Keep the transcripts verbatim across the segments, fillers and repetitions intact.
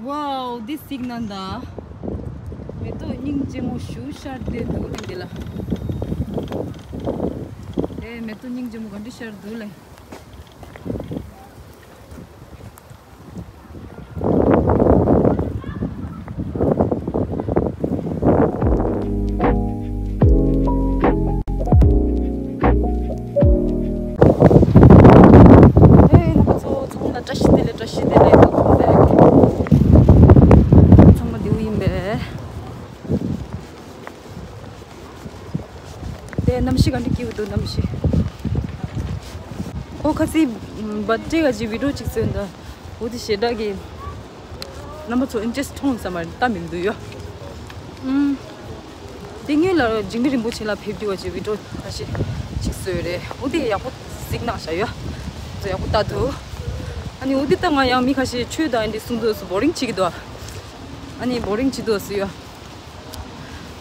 ཝའོ། འདི་གཟིགས་ན་ད། མེ་ཏོག་སྙིང་རྗེ་མོ་ཞེ་པོ་ཤར་བསྡད་འདུག་ལེ་འདི་ལ། ཨེ། མེ་ཏོག་སྙིང་རྗེ་མོ་ག་འདྲ་ཤར་འདུག་ལེ། ཨེ། རྣམ་པ་ཚོ། ཚང་མ་ལ་བཀྲ་ཤིས་བདེ་ལེགས། བཀྲ་ཤིས་བདེ་ལེགས། འདུག་ཁོང་ཚོ་ཚང་མ་བདེ་པོ་ཡིན་པས། དེ་གནམ་གཤིས་ག་འདྲ་སྐྱིད་པོ་འདུག་གནམ་གཤིས། ཨོ། ཁ་སང་བར་ཐི་ཌེ་ག་ཅིག་བི་ཌི་ཡོ་ཅིག་བཟོས་འདུག་འོ་དེ་ཞེ་དྲག་གི་རྣམ་པ་ཚོ་ཨིན་ཊི་རེ་སི་ཊི་མཐོང་ས་མ་རེད། ལྟ་མི་འདུག་ཡོ། ཨུམ། དེ་སྔོན་ལ་འཇིགས་མེད་རིན་པོ་ཆེ་ལ་ཕེབས་དུས་བ་ཅིག་བི་ཌི་ཡོ་ཁ་ཤས་ཅིག་བཟོས་རེད། འོ་དེ་ཡག་པོ་གཟིགས་གནང་བཞག་ཡོ། ཡག་པོ་ལྟ་འདུག་ཨ་ནི་འོ་དེ་ལྟ་ང་ཡང་མི་ཁ་ཤས་ཆོས་དང་འདི་གསུང་དུས་སུ་བོ་རིང་བྱེད་ཀྱི་འདུག་ཨ་ནི་བོ་རིང་བྱེད་འདུག་སུ་ཡོ།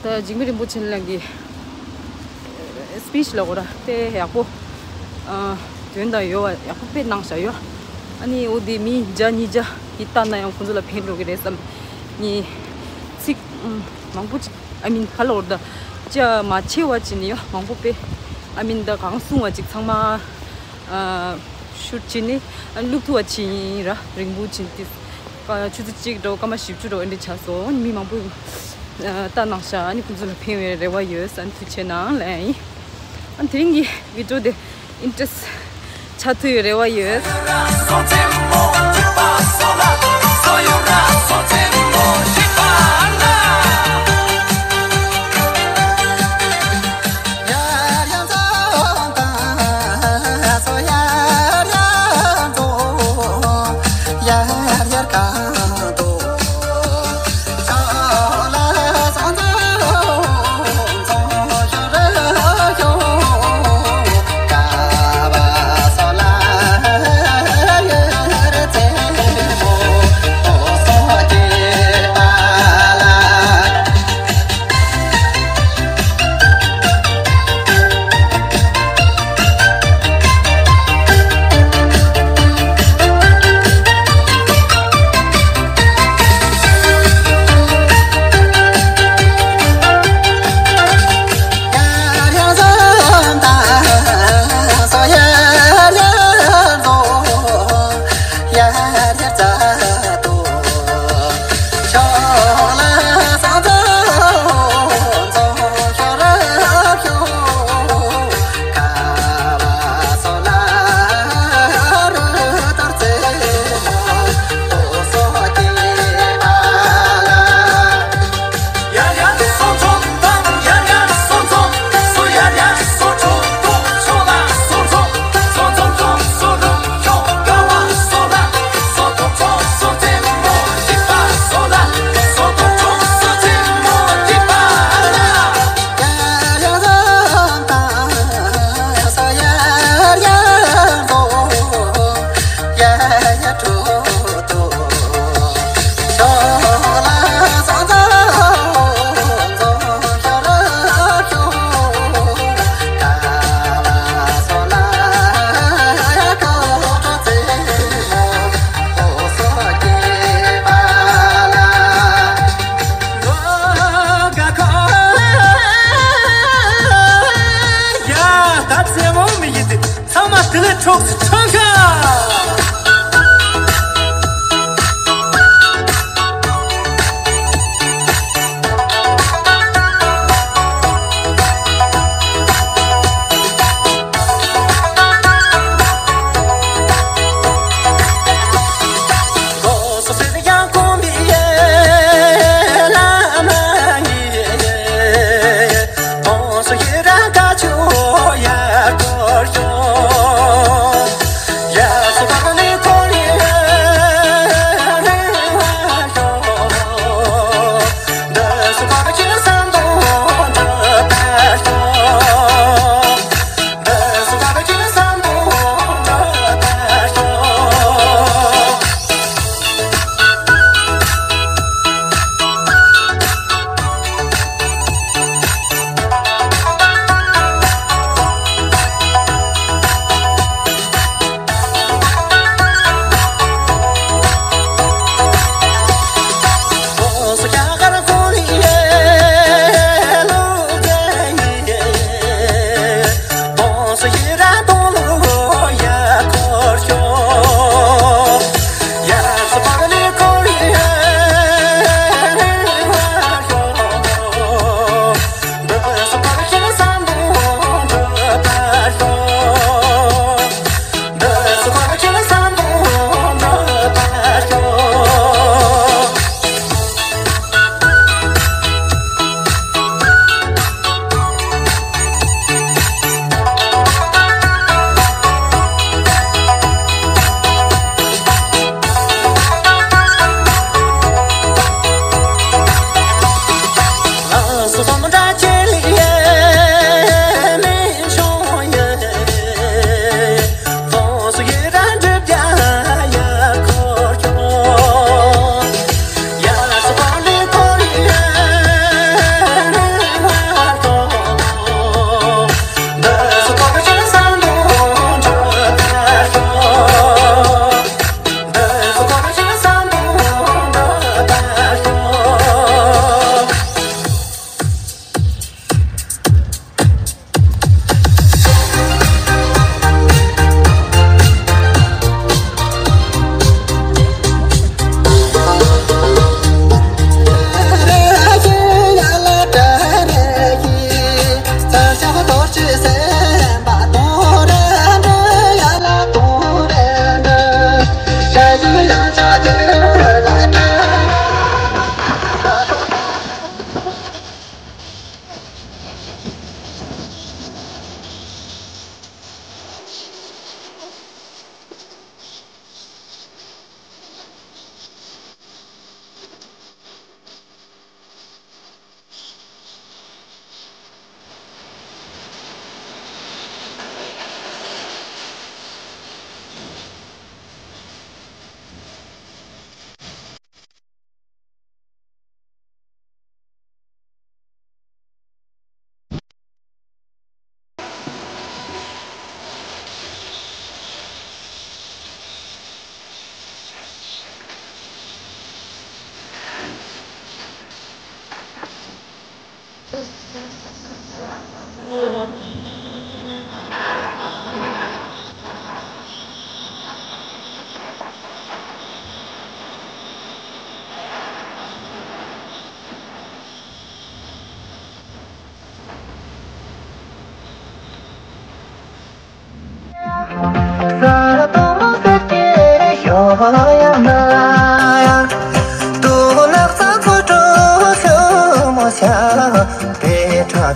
ད་འཇིགས་མེད་རིན་པོ་ཆེ་ལགས་ཀྱི་སི་པི་ཆི་ལ་གོ་ར་དེ་ཡག་པོ། ཨ། དོན་དག་ཡོད་པ་ཡག་པོ་དཔེ་གནང་བཞག་ཡོད། ཨ་ནི་འོ་དེ་མི་བརྒྱ་ཉིས་བརྒྱ་གིས་ལྟ་ན་ཡང་ཁོང་ཚོ་ལ་ཕན་འགྲོ་གི་རེད་བསམ། ངས་ཚིག་ཨ། མང་པོ་ཅིག་ཨ་མིན་ག་ལ་འོར་ད་ཅ་མ་ཆེ་བ་ཅིག་ནི་ཡོད། མང་པོ་དཔེ་ཨ་མིན་ད་གང་གསུང་བ་ཅིག་ཚང་མ། ཨ། ཤུར་ཅིག་ནི་ཨ་བླུག་ཐུབ་པ་ཅིག་ཡིན་ར། རིང་པོ་ཅིག་དེ་ཆུ་ཚོད་གཅིག་འགྲོ་སྐར་མ་བཞི་བཅུ་འགྲོ་འདི་ཆགས་སོང་། མི་མང་པོ་ལྟ་གནང་ཤག་ཨ་ནི་ཁོང་ཚོ་ལ་ཕན་པའི་རེ་བ་ཡོད་ཟེར་ཐུགས་རྗེ་གནང་ལན་ཡིན། ཨ་ནི་དེ་རིང་གི་བི་ཌི་ཡོ་དེ་ཨིན་ཊི་རེ་སི་ཊི་ཆགས་ཐུབ་ཡོད་རེ་བ་ཡོད།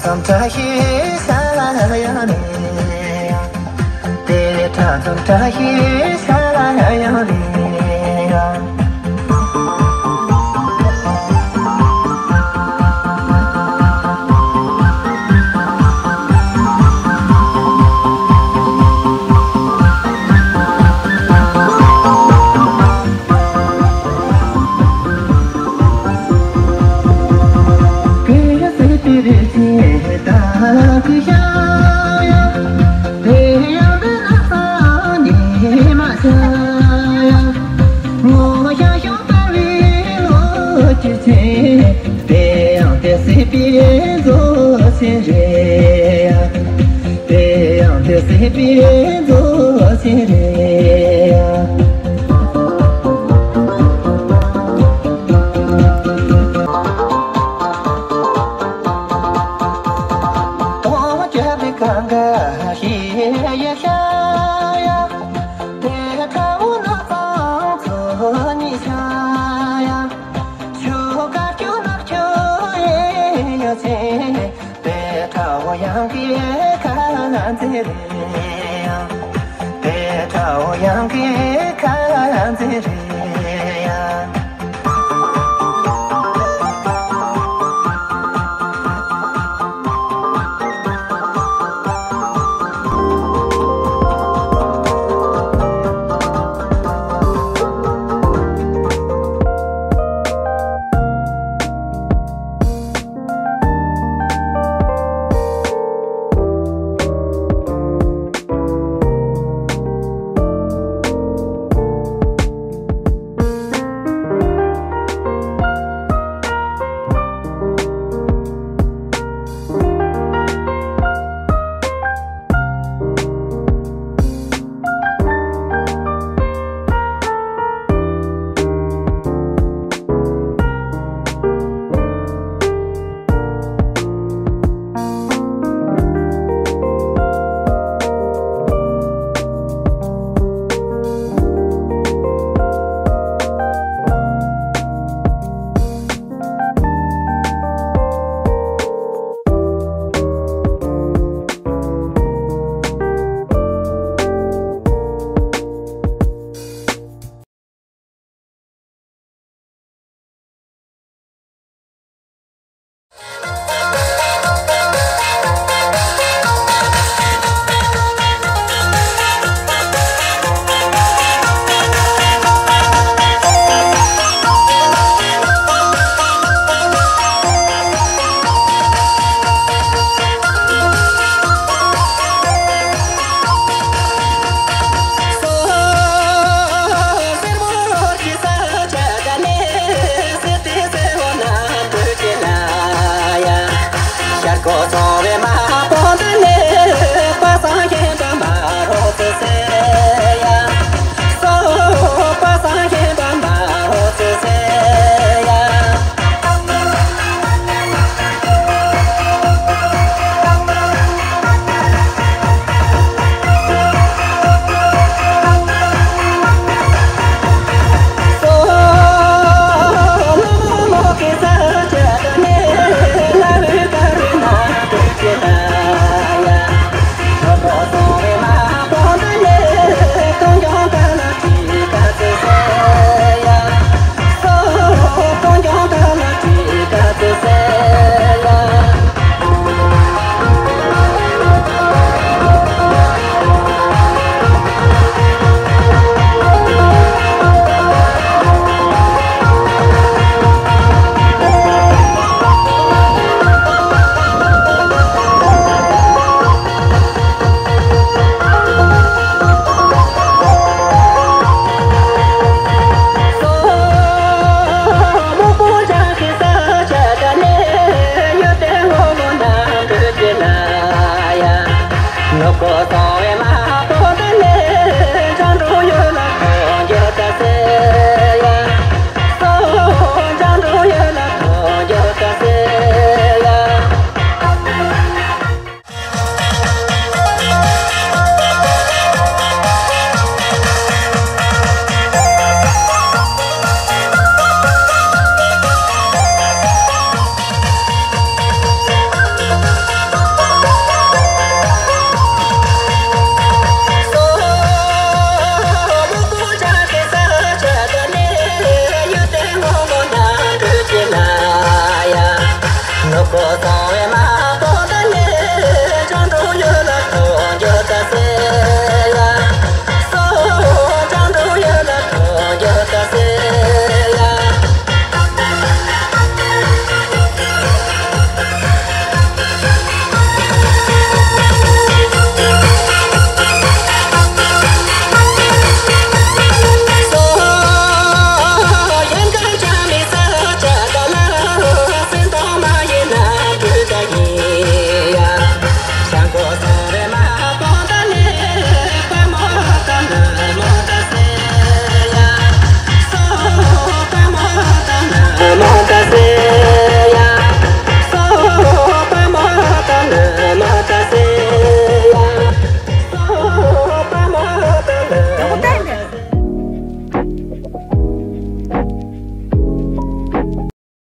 ཙམ་བཀྲ་ཤིས་ཤ་ལ་ཡང་མེད་ཡ། དེ་བས་ཁྲ་ཙམ་བཀྲ་ཤིས་ཤ་ལ་ཡང་མེད་ཡ། དེ་ཡང་དེ་སྲིད་པའི་རྫོགས་ཆེན་རེད་ཡ། དེ་ཡང་དེ་སྲིད་པའི་རྫོགས་ཆེན་རེད།